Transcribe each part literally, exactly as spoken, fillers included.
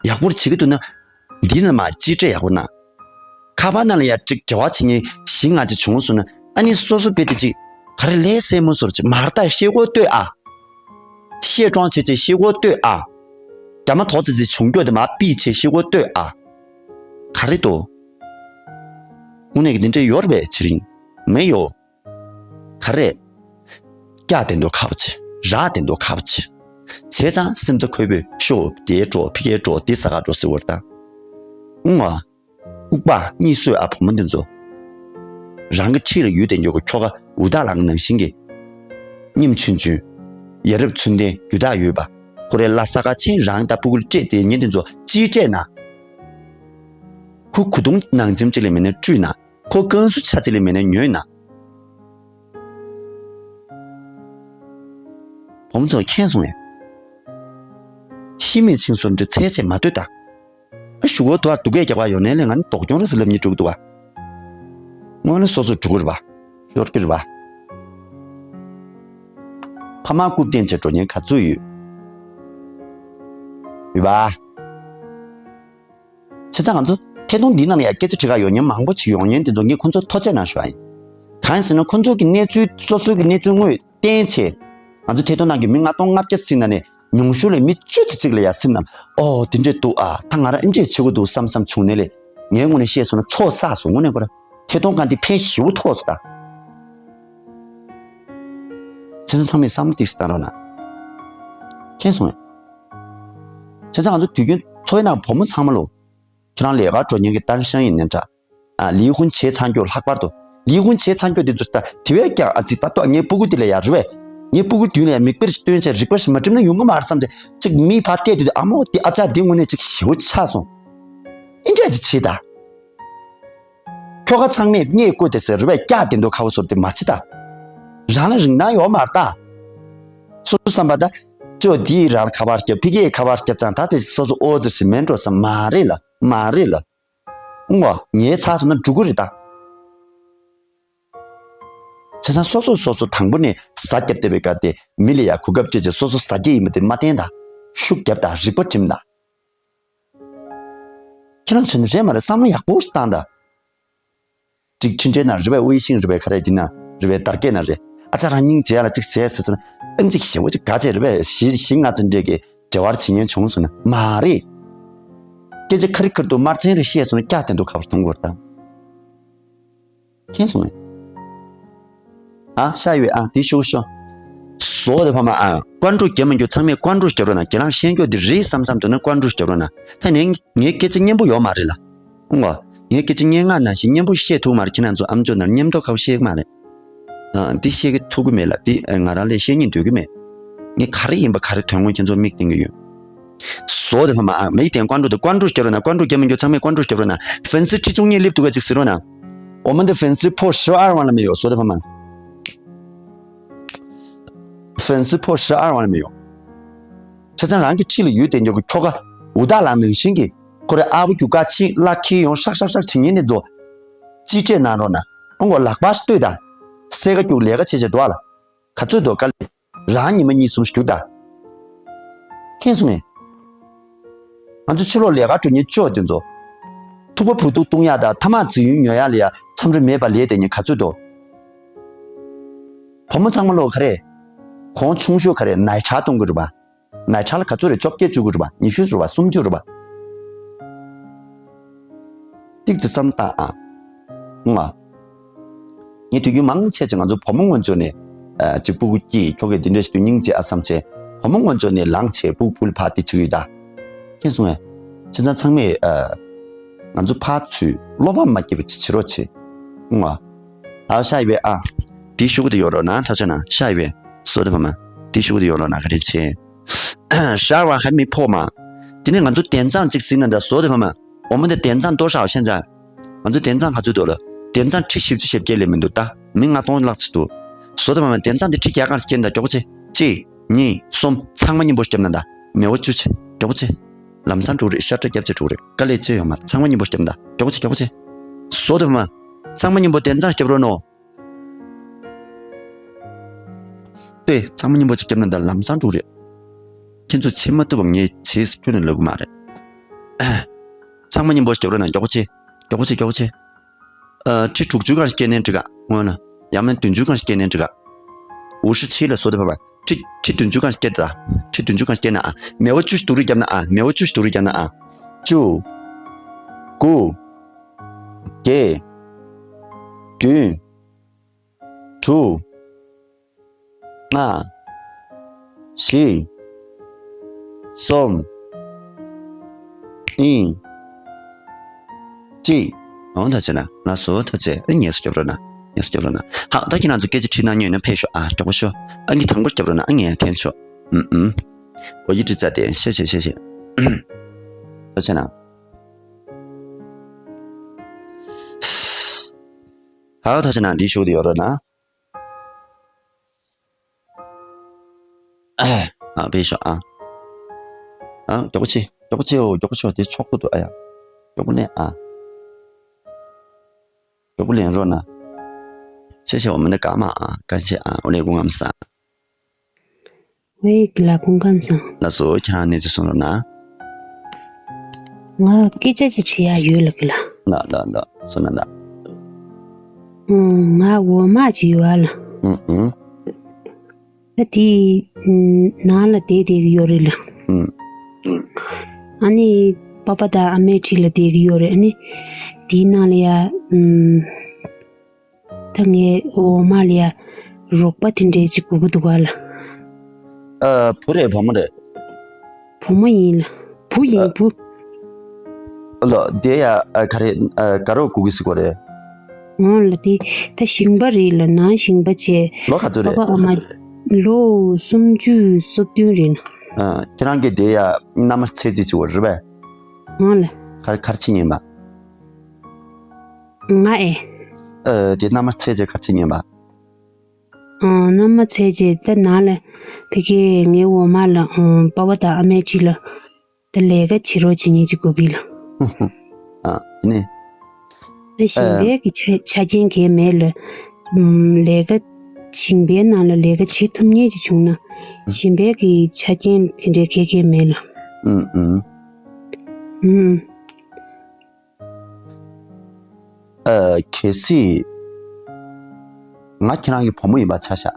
ཡག་པོ་བྱེད་ཀྱི་འདུག་ན། འདི་ནས་མར་གཅིག་སྤྲད་ཡག་པོ་གནང་། ཁ་པར་ནང་ལ་ཡ་ཅིག་འབྲེལ་བ་བྱེད་མཁན་བཞི་ལྔ་ཅིག་བྱུང་སོང་ན། ཨ་ནི་སོ་སོ་དཔེ་དེ་ཅིག་ག་རེ་ལས་སེམས་མོ་སོར་ཅིག་མར་ལྟ་ཤེལ་སྒོ་ལྟོས་ཨ། ཤེལ་ཀྲོང་བྱེད་བྱེད་ཤེལ་སྒོ་ལྟོས་ཨ། རྒྱ་མ་དོག་ཙི་ཙི་བྱུང་རྒྱུ་དེ་མར་པི་བྱེད་ཤེལ་སྒོ་ལྟོས་ཨ། ག་རེ་འདུག་དངོས་གནས་ཀྱི་འདི་འདྲ་ཡོད་རེད་པས་ཆེ་རིང་། མེད་ཡོ། ག་རེ། སྐྱག་དེ་འདུག་ཁ་པོ་ཆེ། རག་དེ་འདུག་ཁ་པོ་ཆེ། བྱས་ཙང་སེམས་རྩ་འཁོལ་པོས་ཤོག་དེ་འགྲོ་ཕི་ཀའི་འགྲོ་དེ་ས་ག་འགྲོ་ཟེར་བར་ད། ཨུང་བ། ལྐུགས་པ་གཉིད་སོས་ཨ་བུ་མོ་འདི་ཚོ། རང་གི་འཁྲིས་ལ་ཡོད་དེ་འགྱོ་གི་ཁྱོ་ག་འུ་དག་ལང་ནང་བཞིན་གྱི། སྙེམས་ཆུན་ཆུན། ཡ་རབས་ཚུལ་ལྡན་རྒྱུ་དག་ཡོད་པ། ཁོ་རའི་བླ་ས་ག་ཆེན་རང་ད་སྤུ་གུར་སྤྲད་དེ་ཉིན་དེ་ཚོ་ཅིའི་སྤྲད་ན། ཁོ་གུ་དུང་ནང་འཇིམ་ཅིག་ལས་མེད་ན་བཀྲུས་ན། ཁོ་ཀན་སུ་ཆ་ཅིག་ལས་མེད་ན་ཉོས་ན། བུ་མོ་ཚོ་མཁྱེན་སོང་ངས། ཤི་མེད་ཆིང་སོར་འདྲི་ཚད་ཆེ་མ་ལྟོས་ད། ཨ་ཞུ་གོ་དུ་བར་སྡུག་སྐད་རྒྱག་པ་ཡོད་ནའི་ལས་ང་ནི་དོགས་སྐྱོང་རེད་ཟེར་ལབ་ཉེས་འགྲོ་གི་འདུག་བ། དངོས་གནས་སོ་སོ་འགྲོ་གི་རེད་བ། ཤོར་གི་རེད་བ། ཕ་མ་རྐུབ་སྟེང་བྱས་འགྲོ་ཉེན་ག་ཚོད་ཡོད། ཡོད་བ། བྱས་ཙང་ང་ཚོ་ཐད་གཏོང་འདི་ནང་ལ་ཡང་སྐད་ཆ་དྲི་ག་ཡོང་མཁན་མང་པོ་ཅིག་ཡོང་མཁན་དེ་ཚོ་ངས་ཁོ་ཚོར་ཐུགས་རྗེ་གནང་ཞུ་བ་ཡིན། གང་ཡིན་ཟེར་ན་ཁོ་ཚོ་གི་གནས་ཚུལ་སོ་སོའི་གི་གནས་ཚུལ་དངོས་བསྟན་བྱས། ང་ཚོ་ཐད་གཏོང་ནང་གི་མི་ལྔ་སྟོང་ལྔ་བརྒྱ་ཟིན་ན་ནས་ཉུང་ཤོས་ལ་མི་བཅུ་ཙམ་ཅིག་ལ་ཡང་སེམས་ནང་ཨོ་དེ་འདྲས་འདུག་ཨ། ད་ང་རང་ཨེ་འདྲས་བྱེད་དགོས་འདུག་བསམ་བསམ་བྱུང་ནས་ལས་ངའི་ངོས་ནས་བཤད་སོང་ན་ཚོགས་བསགས་སོང་། དངོས་གནས་ཁོ་ར་ཐད་གཏོང་གང་དེ་ཕན་ཞེ་པོ་ཐོགས་སོང་ད། བྱས་ཙང་ཚང་མས་བསམ་བློ་ཏོག་ཙམ་བཏང་རོགས་གནང་། མཁྱེན་སོང་ངས། བྱས་ཙང་ང་ཚོ་དུས་རྒྱུན་འཚོ་བའི་ནང་བུ་མོ་ཚང་མ་ལོ། ཁྱེད་རང་ལས་ཀར་འགྲོ་མཁན་གྱི་ཏང་ཤང་ཡིན་ནའི་འདྲ། ཨ། ལི་ཧུན་བྱས་ཚར་མཁན་ལྷག་པར་དུ། ལི་ཧུན་བྱས་ཚར་མཁན་དེ་ཚོ་ད་དེ་བས་ཀྱང་ཨ་ཙི་ད་ལྟོ་ངའི་སྤུ་གུ་དེ་ལ་ཡ་རེད་པས། ངའི་སྤུ་གུ་མདུན་ལ་ཡ་མིག་དཔེར་ཞིག་སྟོན་བྱས་རིག་པ་ཞིག་མ་བསྒྲིམས་ན་ཡོང་གི་མ་རེད་བསམ་བྱས་ཅིག་མིའི་བར་བལྟས་དུས་ཨ་མོ་དེ་ཨ་ཅག་འདི་དངོས་གནས་ཅིག་ཞེ་པོ་ཆགས་སོང་། ཨེ་འདྲས་ཅིག་བྱེད་ད། ཁྱོ་ག་ཚང་མས་བརྙས་བཀོད་དེ་ཟེར་རེད་པས། སྐྱག་དེ་འདུག་ཁ་བོ་ཟོར་དེ་མ་བྱེད་ད། རང་ལ་རིན་ཐང་ཡོད་མ་རེད་ད། སོ་སོ་བསམ་པ་ད། ཅོ་དེའི་རང་ཁ་པར་རྒྱབ་ཕི་གེའི་ཁ་པར་རྒྱབ་ཙང་ད་ཕེ་སོ་སོ་ཨོ་ཙི་ཞིག་མེད་འགྲོ་ས་མ་རེད་ལ་མ་རེད་ལ། ཨུང་བ་ངའི་ཚགས་སོང་ན་འགྲོ་གི་རེད་ད། བྱས་ཙང་སོ་སོ་སོ་སོ་དང་པོ་ནས་ཟ་རྒྱབ་བསྡད་པའི་སྐབས་དེ་མི་ལ་ཡ་གོ་སྐབས་སྤྲད་བྱས་སོ་སོ་ཟ་རྒྱུ་ཡིན་པ་དེ་མ་བསྟན་ད། ཤུགས་རྒྱབ་ད་རིག་པ་བསྒྲིམས་ད། ཁྱེད་རང་ཚོས་ནི་རེད་མ་རེད་བསམ་བློ་ཡག་པོ་ཞིག་བཏང་ད། གཅིག་འཕྲིན་ཕྲན་ན་རེད་པས་དབྱི་ཤིང་རེད་པས་ག་རེ་འདི་ན་རེད་པས་དར་རྒྱས་ན་རེད། ཨ་ཅག་རང་སྙིང་རྗེ་ཡ་ལ་གཅིག་བྱས་ཟེར་སོང་ན་ཨེམ་གཅིག་ཞེ་པོ་ཅིག་དགའ་བྱས་རེད་པས་བཞི་བཞི་ལྔ་ཙམ་འདྲས་ཀྱི་འབྲེལ་བར་བྱེད་ཉན་བྱུང་སོང་ན་མ་རེད། སྐད་ཆ་ཁ་རི་ཁ་རི་འདུག་དམར་རྗེན་རེ་བཤད་སོང་ན་སྐྱག་དེ་འདུག་ཁ་བར་གཏོང་དགོས་དང་། མཁྱེན་སོང་ངས། ཨ་ཤ་ཡོད་ཨ་དེ་ཤོག་ཤོག་བཟོ་དེ་ཕ་མ་ཨ་ཀོན་ཀྲུ་རྒྱབ་མ་འགྱོ་ཚང་མས་ཀོན་ཀྲུ་རྒྱབ་རོགས་གནང་། ཁྱེད་རང་ཤེས་འགྱོ་དེ་རེད་བསམ་བསམ་འདུག་ན་ཀོན་ཀྲུ་རྒྱབ་རོགས་གནང་། ད་ནས་ངའི་སྐད་ཆ་སྙན་པོ་ཡོད་མ་རེད་ལ། ཨང་གོ། ངའི་སྐད་ཆ་སྙན་ངག་ནང་བཞིན་སྙན་པོ་བཤད་ཐུབ་མ་རེད། ཁྱེད་རང་ཚོ་ཨམ་ཅོག་ནང་སྙན་ཐོ་ཁ་བོ་བཤད་གི་མ་རེད། ཨ་འདི་བཤད་གི་ཐུབ་གི་མེད་ལ་འདི་ང་རང་ལས་བཤད་སྙིང་འདོད་གི་མེད། ངས་ག་རེ་ཡིན་པ་ག་རེ་དོན་དངོས་ཁྱེད་ཚོ་མིག་སྟོན་གི་ཡོད། བཟོ་དེ་ཕ་མ་ཨ་མིག་དེ་ཀོན་ཀྲུ་དེ་ཀོན་ཀྲུ་རྒྱབ་རོགས་གནང་། ཀོན་ཀྲུ་རྒྱབ་མ་འགྱོ་ཚང་མས་ཀོན་ཀྲུ་རྒྱབ་རོགས་གནང་། ཧྥན་སི་ཁྲི་བཅུ་གཉིས་སླེབས་འདུག་ག་ཅིག་ཟེར་རོགས་གནང་།我们的粉丝破十二万了没有？ བཟོ་དེ་ཕ་མ། 粉丝破十二万了没有？ བྱས་ཙང་རང་གི་འཁྲིས་ལ་ཡོད་དེ་འགྱོ་གི་ཁྱོ་ག་འུ་དག་ལ་ནང་བཞིན་གྱི་ཁོ་རེ་ཨ་བུ་རྒྱུག་ག་ཕྱིན་གླ་ཁྱེར་ཡོང་ཧྲག་ཧྲག་ཧྲག་བྱེད་ཉན་ནས་འཛོ། ཅི་སྤྲད་གནང་རོགས་གནང་། ཨང་གོ་ལག་པ་ལྟོས་དང་། སེ་ག་རྒྱུག་ལས་ཀ་བྱེད་བྱེད་འདུག་ཨ་ལ། ག་ཚོད་འདུག་དཀའ་ལས། རང་ཉི་མ་གཉིས་གསུམ་ཞིག་རྒྱུག་དང་། མཁྱེན་སོང་ངས། ང་ཚོ་ཕྱི་ལོགས་ལས་ཀ་འགྲོ་མཁན་ཅོ་དེ་ཚོ། ཐུག་པ་བུ་ཐུག་བཏུང་ཡག་དང་ཐ་མག་རྫིག་ཡུན་ཉོ་ཡག་ལ་ཡ་མཚམས་རེ་མེད་པ་ལས་དེ་ཉིན་ག་ཚོད་འདུག་བུ་མོ་ཚང་མ་ལོ་ག་རེ། གོང་ཆུང་ཤོས་ག་རེ་ནའི་ཁྲག་གཏོང་གི་རེད་པ། ནའི་ཁྲག་ལ་ག་ཚོད་རེད། བཅོ་བརྒྱད་བཅུག་གི་རེད་པ། ཉི་ཤུ་རེད་པ། སུམ་ཅུ་རེད་པ། ཏིག་ཙི་བསམ་བཏང་ཨ། ང་། ངས་དུས་རྒྱུན་མང་ཆེ་ཆེ་ང་ཚོ་བུ་མོ་ངོ་ཚོ་ནས། ཨ་ཅིག་སྤུ་གུ་སྐྱེས་ཁྱོ་གས་འདི་འདྲ་ཞིག་དུས་སྙིང་རྗེ་ཨ་བསམ་བྱས་བུ་མོ་ངོ་ཚོ་ནས་ལངས་བྱས་སྤུ་གུ་ཕུལ་ཕ་དེ་བྱེད་ཀྱི་ཡོད་ད། མཁྱེན་སོང་ངས། བྱས་ཙང་ཚང་མས་ཨ། ང་ཚོ་ཕར་ཚུར་བློ་ཕམ་མ་སྐྱེས་པ་ཅིག་བྱེད་རོགས་བྱེད། ང་། ཨ་ཤ་ཡི་བས་ཨ། དེ་ཤུ་གུ་དེ་ཡོད་རོགས་ན་ཐག་ཆོད་ན་ཤ་ཡི་བས་སོ་དེ་བ་མ། དེ་ཤུ་གུ་དེ་ཡོད་རོགས་ན་ག་རེ་བྱེད། ཤར་བ་ཧ་མི་ཕོག་མ། དེ་ནས་ང་ཚོ་དན་ཚང་གཅིག་ཟིན་ན་འདྲ་བཟོ་དེ་བ་མ། འོ་མ་དེ་དན་ཚང་ལྟོ་ཧྲག་ཤན་ཚང་། ང་ཚོ་དན་ཚང་ག་ཚོད་འདུག་ལ། དན་ཚང་ཁྲི་བཞི་བཅུ་ཞེ་བརྒྱད་ལས་མི་འདུག་ད། མི་ལྔ་སྟོང་ལྷག་ཙམ་འདུག་བཟོ་དེ་བ་མ་དན་ཚང་དེ་ཁྲི་བརྒྱ་གང་སྐྱེན་ད་མགྱོགས་པོ་བྱེད། གཅིག་གཉིས། གསུམ། ཚང་མ་མཉམ་པོ་བརྒྱབ་ན་ད། མེ་བོ་བཅུ་བྱེད། མགྱོགས་པོ་བྱེད། ལམ་སང་འགྲོ་རེད། ཤ་ཁྲ་བརྒྱབ་བྱེད་འགྲོ་རེད། དཀའ་ལས་ཆེ་ཡོང་མ་རེད། ཚང་མ་མཉམ་པོ་བརྒྱབ་ན་ད། མགྱོགས་པོ་བྱེད། མགྱོགས་པོ་བྱེད། བཟོ་དེ་བ་མ། ཚང་མ་མཉམ་པོ་དན་ཚང་བརྒྱབ་རོགས་གནང་། ལྟོས། ཚང་མ་མཉམ་པོ་ཅིག་བརྒྱབ་ན་ད་ལམ་སང་འགྲོ་རེད། ཁྱེད་ཚོ་བྱེད་མ་ཐུབ་པ་ངས་བྱེད་ཟེར་ཁྱོན་ནས་ལབ་གི་མ་རེད། ཚང་མ་མཉམ་པོ་རྒྱབ་རོགས་གནང་། མགྱོགས་པོ་བྱེད། མགྱོགས་པོ་བྱེད། མགྱོགས་པོ་བྱེད། ཨ། ཁྲི་དྲུག་ཅུ་གང་སྐྱེལ་ནའི་འགྲིག་ག་ངོ་ན། ཡང་མིན་བདུན་ཅུ་གང་སྐྱེལ་ནའི་འགྲིག་ག་འུ་ཧྲི་ཆི་ལ་སོ་དེ་བ་བ། ཁྲི་ཁྲི་བདུན་ཅུ་གང་སྐྱེལ་ད། ཁྲི་བདུན་ཅུ་གང་སྐྱེལ་ན་ཨ། མེ་བོ་བཅུ་ཞིག་སྡུག་རུ་བརྒྱབ་ན་ཨ། མེ་བོ་བཅུ་ཞིག་སྡུག་རུ་བརྒྱབ་ན་ཨ། བཅུ། དགུ། བརྒྱད། བདུན། དྲུག་ལྔ། བཞི། གསུམ། གཉིས། གཅིག་འོང་ད་བྱས་ན་ལ་སོ་ད་བྱས། ཨ། ངལ་གསོ་རྒྱབ་རོགས་གནང་། ངལ་གསོ་རྒྱབ་རོགས་གནང་། ཧ། ད་ཁྱེད་རང་ཚོ་སྐད་ཆ་དྲིས་གནང་མྱོང་ན་ཕེབས་ཤོག་ཨ། མགྱོགས་པོ་ཤོག་ཨ། ངས་དང་པོར་རྒྱབ་རོགས་གནང་། ཨ། ངས་འཐེན་ཆོག་ཨུམ་ཨུམ། འོ་ཡི་དྲི་རྩ་དེ་ཤེས་ཤེས་ཤེས་ཤེས། ད་བྱས་ན། ཧ། ད་བྱས་ན་འདི་ཤོག་དེ་ཡོད་རོགས་གནང་། ཨ། ཕེབས་ཤོག་ཨ། ཨ། མགྱོགས་པོ་བྱེད། མགྱོགས་པོ་བྱེད། འོ། མགྱོགས་པོ་ཤོག་དེ་ཆོག་གི་འདུག་ཨ་ཡ། མགྱོགས་པོ་ལེན་ཨ། མགྱོགས་པོ་ལེན་རོགས་གནང་། ཤེས་ཤེས། འོ་མི་འདི་ག་མ་ཨ། ག་ཤེས་ཨ། འོ་ལེ་སྐུ་ངམ་ས། ཝེ་གི་ལ་སྐུ་ཁམས་བཟང་། ལགས་སོ། ཁྱེད་རང་གནས་ཚུལ་གསུང་རོགས་གནང་། ང་སྐད་ཆ་ཅིག་དྲི་ཡ་ཡོད་ལགས་གི་ལ། ལགས་ལགས་ལགས། གསུང་གནང་ལགས། ཨུམ། ང་འོག་མ་ཅིག་ཡོད་ཨ་ལ། ཨུམ་ཨུམ། ད་དེ་ནང་ལ་བསྡད་བསྡད་གི་ཡོད་རེད་ལ། ཨུམ། ཨ་ནི་པ་ཕ་དང་ཨ་མའི་འཁྲིས་ལ་བསྡད་གི་ཡོད་རེད། ཨ་ནི་དེའི་ནང་ལ་ཡ། ཨུམ། ད་ངའི་འོག་མ་ལ་ཡ་རོགས་པ་དེ་འདྲས་ཅིག་དགོས་ཀྱི་འདུག་ག་ལ། ཨ། བུ་རེད་བུ་མོ་རེད། བུ་མོ་ཡིན་ལ། བུ་ཡིན། ཨ། བུ། ལོ། དེ་ཡ། ཨ། ག་རེ། ཨ། དགའ་རོགས་དགོས་ཀྱི་ཟེར་གོ་རེད། འོང་ལ་དེ་ད་ཞིང་པ་རེད་ལ། ནང་ཞིང་པ་བྱས། ལོ་ག་ཚོད་རེད། པ་ཕ་ཨ་མ་ལོ་སུམ་ཅུ་སོ་བདུན་རེད་ལ། ཨ། ཁྱེད་རང་གི་དེ་ཡ་མནའ་མ་ཚེ་རྩིས་བྱེད་པ་རེད་པས། འོང་ལ། ག་རེ་ག་རེ་བྱེད་ཉན་པ། ང་ཨེ། ཨ། དེ་མནའ་མ་ཚེ་རྩིས་ག་རེ་བྱེད་ཉན་པ། ཨ། མནའ་མ་ཚེ་རྩིས་ད་ནང་ལ་ཕ་གིར་ངའི་འོག་མ་ལ། ཨ། པ་ཕ་དང་ཨ་མའི་འཁྲིས་ལ་ད་ལས་ཀ་བྱེད་རོགས་བྱེད་ཉན་ཅིག་དགོས་ཀྱི་ལ། ཨ། དེ་ནས། ཨ། ཞིང་པའི་གི་ཆ་ཆ་རྐྱེན་གང་ཡང་མེད་ལ། ཨུམ། ལས་ཀ་ཞིང་པའི་ནང་ལ་ལས་ཀ་བྱེད་ཐུབ་ཉན་ཅིག་བྱུང་ན། ཞིང་པའི་གི་ཆ་རྐྱེན་དེ་འདྲའི་གང་ཡང་མེད་ལ། ཨུམ་ཨུམ། ཨུམ། ཨ། གལ་སྲིད་ང་ཁྱེད་རང་གི་བུ་མོ་ཡིན་པ་ཆ་བཞག་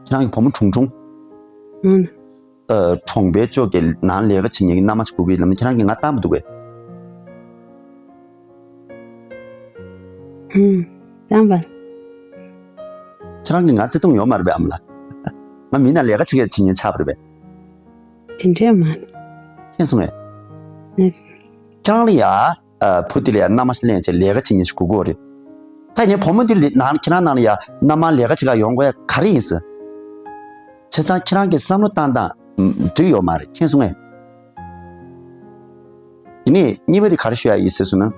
ཁྱེད་རང་གི་བུ་མོ་ཁྲུང་ཁྲུང་། ཨུམ། ཨ། གྲོང་པའི་ཕྱོགས་ཀྱི་ནང་ལས་ཀ་བྱེད་མཁན་གྱི་མནའ་མ་ཅིག་དགོས་ཀྱི་ལབ་ན་ཁྱེད་རང་གིས་ང་བཏང་མི་འདུག་གས། ཨུམ། བཏང་བ། ཁྱེད་རང་གིས་ང་བརྩེ་དུང་ཡོད་མ་རེད་པས། ཨ་མ་ལགས། ང་མི་ནང་ལས་ཀ་བྱེད་མཁན་བྱེད་མཁན་ཆགས་པ་རེད་པས། དེ་འདྲས་མ་རེད། མཁྱེན་སོང་ངས། ཨེ། ཁྱེད་རང་ལ་ཡ། ཨ། བུ་དེ་ལ་ཡ་མནའ་མ་ལེན་བྱས་ལས་ཀ་བྱེད་མཁན་ཞིག་དགོས་ཀྱི་ཡོད་རེད། ད་ཡིན་ནའི་བུ་མོ་འདི་ལ་ནང་ཁྱེད་རང་ནང་ལ་ཡ་མནའ་མ་ལས་ཀ་བྱེད་ག་ཡོང་དགོས་ཡ་ག་རེ་ཡིན་ཟེར། བྱས་ཙང་ཁྱེད་རང་གི་བསམ་བློ་བཏང་སྟངས་འགྲིག་ཡོད་མ་རེད། མཁྱེན་སོང་ངས། དེ་ནས་གཉིས་པ་དེ་ག་རེ་ཞུ་ཡ་ཡིན་ཟེར་སོང་ན།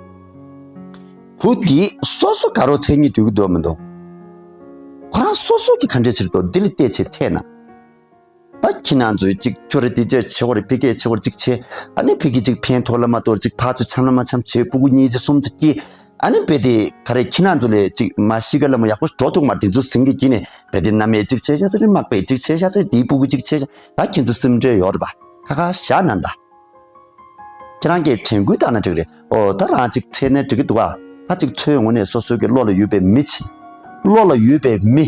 བུ་འདི་སོ་སོ་དགའ་རོགས་འཚོལ་སྙིང་འདོད་ཀྱི་འདུག་མི་འདུག་ཁོ་རང་སོ་སོ་གིས་ག་འདྲས་བྱེད་འདུག་འདི་ལ་བལྟས་བྱས་ཐད་ན། ད་ཁྱེད་རང་ཚོས་ཅིག་ཁྱོད་ར་འདི་བྱས་བྱེད་དགོས་རེད། ཕ་གིས་བྱེད་དགོས་རེད་ཅིག་བྱས། ཨ་ནི་ཕ་གིས་ཅིག་ཕན་ཐོགས་ལ་མ་ཐོགས་ཅིག་ཕར་ཚུར་འཆམ་ལ་མ་འཆམ་བྱས། སྤུ་གུ་གཉིས་ཚེ་གསུམ་ཚེ་སྐྱེས། ཨ་ནི་རྦད་དེ་ག་རེ་ཁྱེད་རང་ཚོ་ལས་ཅིག་མ་གཞི་ག་ལ་མ་ཡག་པོ་འགྲོ་ཐུབ་མ་རེད། དེ་ཚོ་ཟིང་གི་བརྒྱུད་ནས་རྦད་དེ་མནའ་མས་ཅིག་བྱས་ཤག་ཟེར། མག་པས་ཅིག་བྱས་ཤག་ཟེར། དེའི་སྤུ་གུ་ཅིག་བྱས་ཤག་ད་ཁྱེད་ཚོ་སེམས་ཁྲལ་ཡོད་རེད་པ། ཁ་ཁ་བཞག་ན་ད། ཁྱེད་རང་གིས་དྲན་སྐུལ་བཏང་ན་འགྲིག་རེད། ཨོ། ད་རང་ཅིག་འཚོལ་ནའི་འགྲིག་གི་འདུག་ག་ད་ཅིག་འཚོལ་ཡོང་ནས་སོ་སོའི་གི་བློ་ལ་ཡོད་པའི་མི་ཅིག་བློ་ལ་ཡོད་པའི་མི།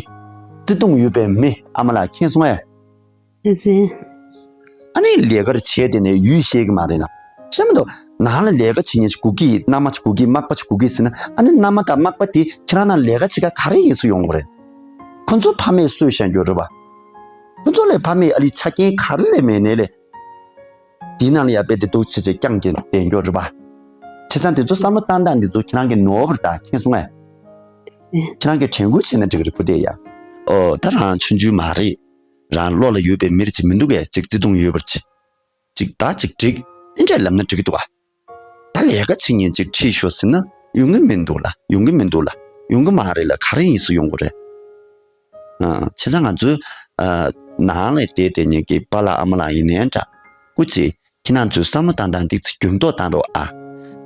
བརྩེ་དུང་ཡོད་པའི་མི། ཨ་མ་ལགས། མཁྱེན་སོང་ངས། ཨ་ཙི། ཨ་ནི་ལས་ཀར་བྱས་དེ་ནས་ཡུལ་ཤེས་ཀྱི་མ་རེད་ལ། ཤེས་མི་འདུག་ནང་ལ་ལས་ཀ་བྱེད་མཁན་ཅིག་དགོས་ཀྱི། མནའ་མ་ཅིག་དགོས་ཀྱི། མག་པ་ཅིག་དགོས་ཀྱི་ཟེར་ན། ཨ་ནི་མནའ་མ་དང་མག་པ་དེ་ཁྱེད་རང་ནང་ལས་ཀ་བྱེད་ག་ག་རེ་ཡིན་སུ་ཡོང་གི་རེད། ཁོ་ཚོ་ཕ་མས་གསོས་བཞག་རྒྱུ་རེད་པ། ཁོ་ཚོ་ལས་ཕ་མས་ཨ་ལི་ཆ་རྐྱེན་ག་རེ་ལས་མེད་ནའི་ལས། དེའི་ནང་ལ་ཡ་རྦད་དེ་འདུག་བྱས་བྱས་རྐྱང་རྐྱང་བསྡད་རྒྱུ་རེད་པ། བྱས་ཙང་དེ་ཚོ་བསམ་བློ་བཏང་སྟངས་འདི་ཚོ་ཁྱེད་རང་གིས་ནོར་བ་རེད་ད། མཁྱེན་སོང་ངས། ཁྱེད་རང་གིས་དྲན་སྐུལ་བྱས་ན་འགྲིག་གི་རེད། བུ་དེ་ཡ། ཨོ། ད་རང་ཆུང་ཆུང་མ་རེད། རང་བློ་ལ་ཡོད་པའི་མི་རེད་ཅིག་མི་འདུག་གས། ཅིག་བརྩེ་དུང་ཡོད་པར་ཅིག་ཅིག་ད་ཅིག་འགྲིག་ཨེ་འདྲས་ལབ་ན་འགྲིག་གི་འདུག་ག་ད་ལས་ཀ་བྱེད་མཁན་ཅིག་ཁྲིད་ཤོག་ཟེར་ན་ཡོང་གི་མི་འདུག་ལ། ཡོང་གི་མི་འདུག་ལ། ཡོང་གི་མ་རེད་ལ། ག་རེ་ཡིན་སུ་ཡོང་གི་རེད། ཨ། བྱས་ཙང་ང་ཚོའི། ཨ། ནང་ལ་བསྡད་བསྡད་མཁན་གྱི་པཱ་ལགས་ཨ་མ་ལགས་ཡིན་ནའི་འདྲ། སྐུ་མཁྱེན། ཁྱེད་རང་ཚོའི་བསམ་བློ་བཏང་སྟངས་འདི་ཚོ་འགྱུར་ལྡོག་བཏང་རོགས་ཨ།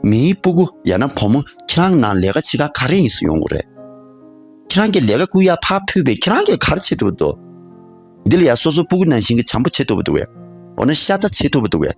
མིའི་སྤུ་གུ་ཡང་ན་བུ་མོ་ཁྱེད་རང་ནང་ལས་ཀ་བྱེད་ག་ག་རེ་ཡིན་སུ་ཡོང་གི་རེད། ཁྱེད་རང་གིས་ལས་ཀ་བསྐུར་ཡ་ཕར་ཕུད་པས་ཁྱེད་རང་གིས་ག་རེ་བྱེད་ཐུབ་འདུག་འདི་ལ་ཡ་སོ་སོ་སྤུ་གུ་ནང་བཞིན་གྱི་བྱམས་པོ་བྱེད་ཐུབ་འདུག་གས། འོ་ན་ཤ་ཚ་བྱེད་ཐུབ་འདུག་གས།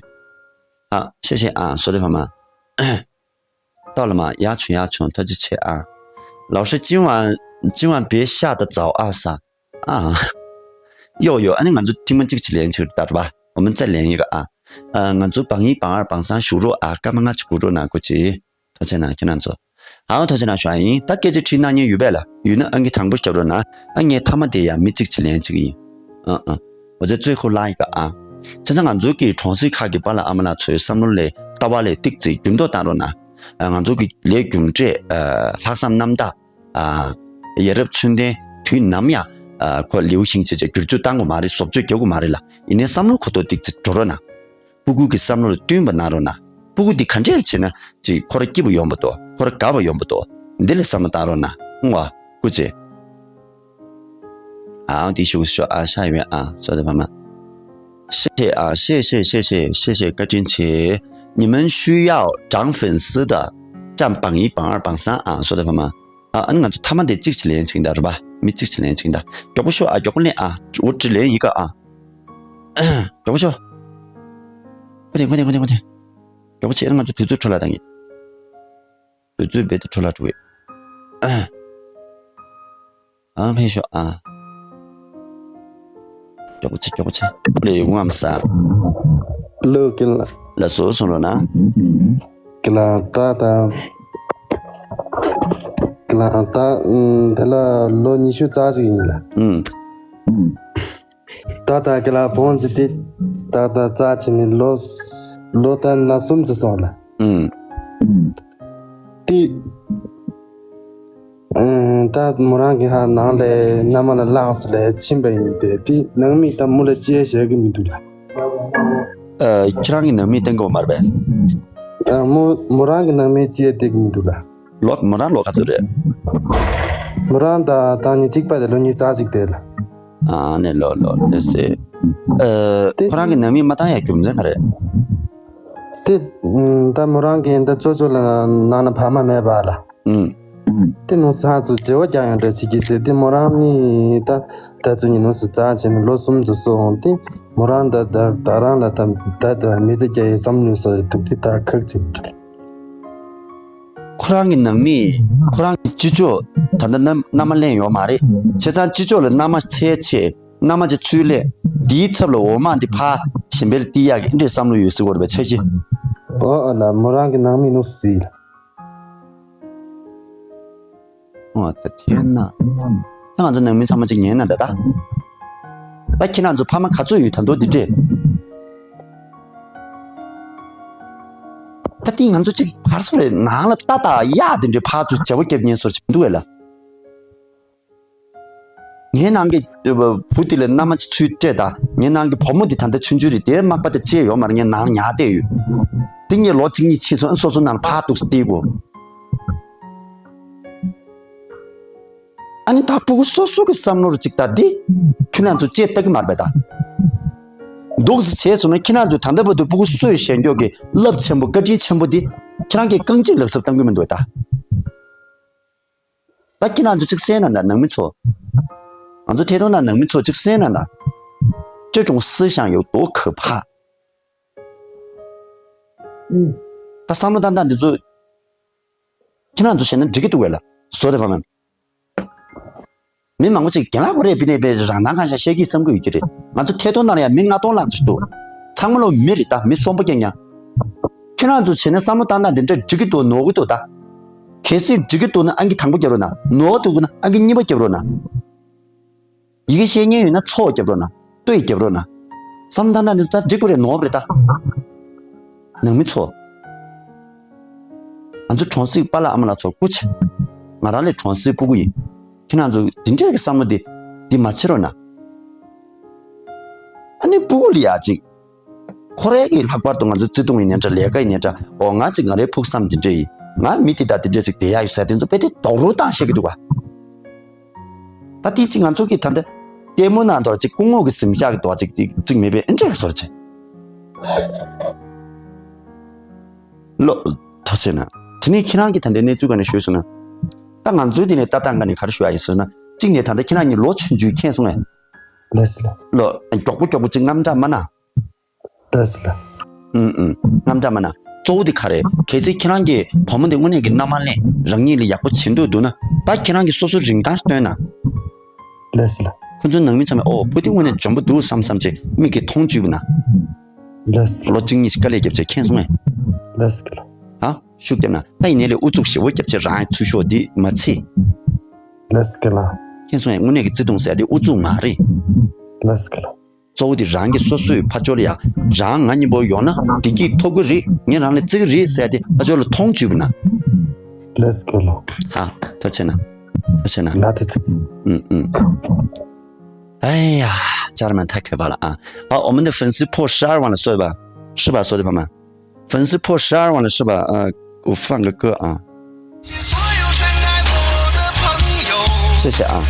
好，谢谢啊，说的方吗？到了吗？压穷压穷，他就切啊。老师，今晚今晚别吓得早啊，啥啊？有有，俺们俺就听们这个起连球打着吧，我们再连一个啊。呃，俺就榜一、榜二、榜三数落啊，干嘛俺去鼓落哪个去？ ཐུགས་རྗེ་གནང་ཁྱེད་རང་ཚོ། ཧའོ་ཐུགས་རྗེ་གནང་ཞུ་ཡ་ཡིན། ད་སྐད་ཆ་དྲིས་གནང་མཁན་ཡོད་པས་ལ། ཡོད་ན་ཨང་ཀི་དང་པོ་རྒྱབ་རོགས་གནང་། ཨ་ངས་མཐའ་མ་དེ་ཡང་མི་གཅིག་ཅིག་ལན་གཅིག་ཡིན། ཨང་ཨང་། འོ་ཙེ་རྩོད་ཁོ་ལ་ཡི་ག་ཨ། ཁྱེད་ཚོ་ང་ཚོ་གི་གྲོང་གསེབ་ཁག་གི་པཱ་ལགས་ཨ་མ་ལགས་ཚོའི་བསམ་བློ་ལས་ལྟ་བ་ལས་ཏིག་ཙི་འགྱུར་ལྡོག་བཏང་རོགས་གནང་། ཨ་ང་ཚོ་གི་ལས་རྒྱུ་འབྲས་ཨ་ལྷག་བསམ་རྣམ་དག་ཨ་ཡ་རབས་ཚུལ་ལྡན་དུས་ནམ་ཡང་ཨ་ཁོ་ལེའུ་ཤིང་བྱས་བྱས་བསྒྱུར་བཅོས་བཏང་དགོས་མ་རེད། བཟོ་བཅོས་རྒྱག་དགོས་མ་རེད་ལ། ཡིན་ནའི་བསམ་བློ་ཁོ་ཐོག་ཏིག་ཙི་འགྲོ་རོགས་གནང་། སྤུ་གུ་གི་བསམ་བློ་ལ་བསྟུན་པ་གནང་རོགས་གནང་། སྤུ་གུ་འདི་ག་འདྲས་བྱས་ན་ཅིག་ཁོ་ར་སྐྱིད་པོ་ཡོང་པ་དོ། ཁོ་ར་དགའ་བ་ཡོང་པ་དོ། འདི་ལ་བསམ་བློ་བཏང་རོགས་གནང་། ཨང་བ། སྐུ་མཁྱེན། ཨང་འདི་ཞུ་ཞུ་ཨ་ཤ་ཡོད་ཨ་སོ་དེ་བ་མ། 谢谢啊，谢谢谢谢谢谢，高真奇，你们需要涨粉丝的，占榜一、榜二、榜三啊，说的什么？ ཨ་ཨ་ནི་ང་ཚོ་ཐ་མ་དེ་གཅིག་ཅིག་ལེན་ཅིག་འདའ་རུ་བ། མི་གཅིག་ཅིག་ལེན་ཅིག་འདའ། མགྱོགས་པོ་ཤོག་ཨ། མགྱོགས་པོ་ལེན་ཨ། འོ་དྲི་ལེན་ཡི་ག་ཨ། མགྱོགས་པོ་ཤོག་ཁོ་དེ་ཁོ་དེ་ཁོ་དེ་ཁོ་དེ། མགྱོགས་པོ་བྱས་ན་ང་ཚོ་དུས་ཚོད་འཕྲོ་བརླག་བཏང་གི། དུས་ཚོད་རྦད་དེ་འཕྲོ་བརླག་འགྲོ་གི། ཨ་ཕེབས་ཤོག་ཨ། མགྱོགས་པོ་བྱས་མགྱོགས་པོ་བྱས། ལེ་ཡོང་ངམ་ས། ལོ་ཀི་ལ། ལ་སོ་སོང་རོགས་གནང་། ཀི་ལ་ད་ད། ཀི་ལ་ད་ཨུམ་དེ་ལ་ལོ་ཉི་ཤུ་རྩ་གཅིག་ཡིན་ལ། ཨུམ། ད་ད་ཀི་ལ་བོང་ཅི་ཏི། ད་ད་རྩ་ཆེ་ནི་ལོ་ལོ་ད་ན་གསུམ་ཙི་སོང་ལ། ཨུམ། ཏི། ཨུམ། ད་མོ་རང་གི་ཧ་ནང་ལས་མནའ་མ་ལ་ལངས་སུ་ལས་ཕྱིན་པ་ཡིན་ཏེ་ཏི་ནང་མི་ད་མོ་ལ་ཅི་ཡ་བྱེད་གི་མི་འདུག་ལ། ཨ། ཁྱེད་རང་གི་ནང་མིས་བསྟན་གྱི་ཡོད་མ་རེད་པས། ཨ། མོ་མོ་རང་གི་ནང་མི་ཅི་ཡང་བསྟན་གྱི་མི་འདུག་ལ། ལོ་མོ་རང་ལོ་ག་ཚོད་རེད། མོ་རང་དང་ད་ནི་གཅིག་པ་དེ་ལོ་ཉིས་རྩ་གཅིག་དེ་ལ། ཨ་ནི་ལོ་ལོ་ལེ་སེ། ཨ། དེ་ཁོ་རང་གི་ནང་མི་མ་བཏང་ཡ་རྒྱུ་མཚན་ག་རེད། དེ་ད་མོ་རང་གི་ད་ཅོ་ཅོ་ལ་ནང་ན་ཕ་མ་མེད་པ་ལ། ཨུམ། དེ་ནང་ས་ཚོ་བྱེ་བ་རྒྱག་ཡང་འདྲ་བྱེད་ཀྱི་ཟེར། དེ་མོ་རང་ནི་ད་ད་ཚོ་ཉིན་ནང་སུ་རྩ་ཆེན་ལོ་གསུམ་ཙམ་སོང་། དེ་མོ་རང་ད་ད་ད་རང་ལ་ད་ད་ད་མི་ཚེ་སྐྱེལ་ཡའི་བསམ་བློ་སོགས་འདུག་དེ་ད་ཁག་ཅིག་འདྲ། ཁོ་རང་གི་ནང་མི་ཁོ་རང་གི་ཅི་ཅོ་ད་ད་མནའ་མནའ་མ་ལེན་ཡོད་མ་རེད། བྱས་ཙང་ཅི་ཅོ་ལ་མནའ་མ་འཚོལ་ཆེད་མནའ་མ་ཅིག་ཚུར་ལེན། དེའི་ཚབ་ལ་འོ་མ་འདི་ཕར་གཞན་པའི་ལ་སྟེར་ཡག་གི་འདྲའི་བསམ་བློ་ཡོད་སྲིད་པ་རེད་པས་ཆ་གི། ཨོ་ཨ་ལ་མོ་རང་གི་ནང་མི་ནུ་སི་ལ། ཨོ་ད་ཐེན་ན། ད་ང་ཚོ་ནང་མི་ཚང་མ་ཅིག་ཉན་ན་ད་ད། ད་ཁྱེད་རང་ཚོ་ཕ་མ་ག་ཚོད་ཡོད་ད་མདོ་འདི་འདྲས། ད་ལྟའི་ང་ཚོ་ཅིག་ཕར་སོང་རེད་ནང་ལ་ལྟ་ད་ཡག་འདི་འདྲས་ཕར་ཚུར་བྱ་བ་རྒྱབ་ཉན་སོར་ཅིག་འདུག་བས་ལ། ངའི་ནང་གི་བུ་དེ་ལ་མནའ་མ་ཅིག་ཚུར་སྤྲད་ད། ངའི་ནང་གི་བུ་མོ་དེ་ད་ལྟ་ཆུང་ཆུང་རེད་དེ་མག་པ་དེ་ཅི་ཡང་ཡོད་མ་རེད། ངའི་ནང་ཉར་བསྡད་ཡོད། དེ་ངས་ལོ་གཅིག་གཉིས་ཕྱིན་སོང་ཨ་སོ་སོ་ནང་ལ་ཕར་འདུག་སེ་བསྡད་དགོས། ཨ་ནི་ད་སྤུ་གུ་སོ་སོ་གི་བསམ་བློ་རུ་ཅིག་ད་འདི་ཁྱོད་རང་ཚོ་ཅེས་ལྟ་གི་མ་རེད་པས་ད། འདུག་སེ་བྱས་སོང་ན་ཁྱེད་རང་ཚོ་ད་ལྟ་བར་དུ་སྤུ་གུ་གསོས་བཞག་མཁན་གྱི་རླབས་ཆེན་པོ་བཀའ་དྲིན་ཆེན་པོ་འདི་ཁྱེད་རང་གིས་རྐང་གཅིག་ལག་སུབ་བཏང་གི་མི་འདུག་ད། ད་ཁྱེད་རང་ཚོ་ཅིག་གསན་ན་ད་ནང་མི་ཚོ། ང་ཚོ་ཐད་གཏོང་ནང་ནང་མི་ཚོ་ཅིག་གསན་ན་ད། 这种思想有多可怕། ད་བསམ་བློ་བཏང་སྟངས་འདི་ཚོ། ཁྱེད་རང་ཚོ་བྱས་ན་འགྲིག་གི་འདུག་བས་ལ། བཟོ་དེ་བ་མ། མི་མང་པོ་ཅིག་རྒན་ལགས་ཁོ་རེ་པི་ནས་པའི་རང་ཐང་གང་ཤ་བཤད་ཀྱི་བསམ་གི་ཡོད་ཀྱི་རེད། ང་ཚོ་ཐད་གཏོང་ནང་ལ་ཡང་མི་ལྔ་སྟོང་ལྷག་ཅིག་འདུག་ཚང་མ་ལོ་མི་རེད་ད། མི་གསོན་པོ་རྐྱང་རྐྱང་། ཁྱེད་རང་ཚོ་བྱས་ན་བསམ་བློ་བཏང་སྟངས་འདི་འདྲ་འགྲིག་གི་འདུག་ནོར་གི་འདུག་ད། གལ་སྲིད་འགྲིག་གི་འདུག་ན་ཨང་ཀི་དང་པོ་རྒྱབ་རོགས་གནང་། ནོར་འདུག་ན་ཨང་ཀི་གཉིས་པ་རྒྱབ་རོགས་གནང་། ཡི་གེ་ཤེས་མཁན་ཡོད་ན་ཚོགས་རྒྱབ་རོགས་གནང་། ལྟོས་རྒྱབ་རོགས་གནང་། བསམ་བློ་བཏང་སྟངས་འདི་ད་འགྲིག་པ་རེད། ནོར་བ་རེད་ད། ནང་མི་ཚོ། ང་ཚོ་གྲོང་གསེབ་པཱ་ལགས་ཨ་མ་ལགས་ཚོ་སྐུ་མཁྱེན། ང་རང་ལས་གྲོང་གསེབ་སྤུ་གུ་ཡིན། ཁྱེད་རང་ཚོ་འདི་འདྲས་ཀྱི་བསམ་བློ་འདི་འདི་མ་བྱེད་རོགས་གནང་། ཨ་ནི་སྤུ་གུ་ལ་ཡ་ཅིག་ཁོ་རའི་གི་ལྷག་པར་དུ་ང་ཚོ་བརྩེ་དུང་ཡིན་ནའི་འདྲ། ལས་ཀ་ཡིན་ནའི་འདྲ། འོ་ང་ཅིག་ང་རའི་ཕུགས་བསམ་འདི་འདྲས་ཡིན། ང་མི་འདི་དང་འདི་འདྲས་ཅིག་བསྡད་ཡ་ཡོད་ཟེར་དེ་ཚོ་དཔེ་དེ་རྡོག་རོལ་བཏང་བཤད་ཀྱི་འདུག་ག་ད་དེ་ཅིག་ང་ཚོ་གི་ད་ལྟ་ལྟད་མོ་ནང་དུ་ཅིག་སྐུ་ངོ་གི་གཟིམ་ཤག་གི་དོག་ཅིག་ཅིག་ཅིག་མེད་པའི་ཨེ་འདྲས་བཟོ་ཅིག་ལོ། ཐུགས་རྗེ་གནང་། དེ་ནས་ཁྱེད་རང་གི་ད་ལྟའི་གནས་ཚུལ་ག་ནས་ཞུས་སོང་ན། ད་ང་ཚོའི་དེ་ནས་ལྟ་སྟངས་ག་ནས་ག་རེ་ཞུ་ཡ་ཡིན་ཟེར་ན། གཅིག་ནས་ད་ལྟ་ཁྱེད་རང་གཉིས་ལོ་ཆུང་ཆུང་མཁྱེན་སོང་ངས། ལགས་སོ། ལོ་མགྱོགས་པོ་མགྱོགས་པོ་ཅིག་དངངས་སྐྲག་མ་གནང་། ལགས་སོ། ཨུམ་ཨུམ། དངངས་སྐྲག་མ་གནང་། གཙོ་བོ་དེ་ག་རེད། གལ་སྲིད་ཁྱེད་རང་གི་བུ་མོ་དེ་དངོས་གནས་ཀྱི་མནའ་མ་ལེན་རང་ཉིད་ལ་ཡག་པོ་བྱེད་འདོད་འདུག་ན། ད་ཁྱེད་རང་གི་སོ་སོ་རིན་ཐང་སྟོན་ན། ལགས་སོ། ཁོ་ཚོའི་ནང་མི་ཚང་མས་ཨོ་བུ་དེ་དངོས་གནས་འཇོན་པོ་འདུག་བསམ་བསམ་བྱས་མིག་གིས་མཐོང་བཅུག་ན། ལགས་སོ། ལོ་གཅིག་གཉིས་ཤིག་དཀའ་ལས་བརྒྱབ་བྱས་མཁྱེན་སོང་ངས། ལགས་སོ། ཧ། ཤུགས་བརྒྱབ་ན་ད་ཡིན་ནའི་ལས་ཨུ་ཚུགས་ཞེ་པོ་བརྒྱབ་བྱས་རང་ཚུར་ཤོག་འདི་མ་ཚད། ལགས་སོ་ལགས། མཁྱེན་སོང་ངས། དངོས་གནས་ཀྱི་བརྩེ་དུང་ཟེར་དེ་ཨུ་ཚུགས་མ་རེད། ལགས་སོ་ལགས། གཙོ་བོ་དེ་རང་གི་སོ་སོའི་ཕ་ཇོ་ལ་ཡ། རང་ང་གཉིས་པོ་ཡོང་ན་བདེ་སྐྱིད་ཐོབ་ཀྱི་རེད། ངས་རང་ལ་བརྩི་གི་རེད་ཟེར་དེ་ཕ་ཇོ་ལ་མཐོང་བཅུག་པ་ན། ལགས་སོ་ལགས། ཧ། ཐུགས་རྗེ་གནང་། ཐུགས་རྗེ་གནང་། ལགས་ཐུགས་རྗེ། ཨུམ་ཨུམ། ཨེ་ཡ། ཅར་མན་ཐ་ཁེ་བ་ལ་ཨ། ཨ། 我们的粉丝破十二万了，是吧？是吧？说的朋友们，粉丝破十二万了，是吧？呃，我放个歌啊。谢谢啊。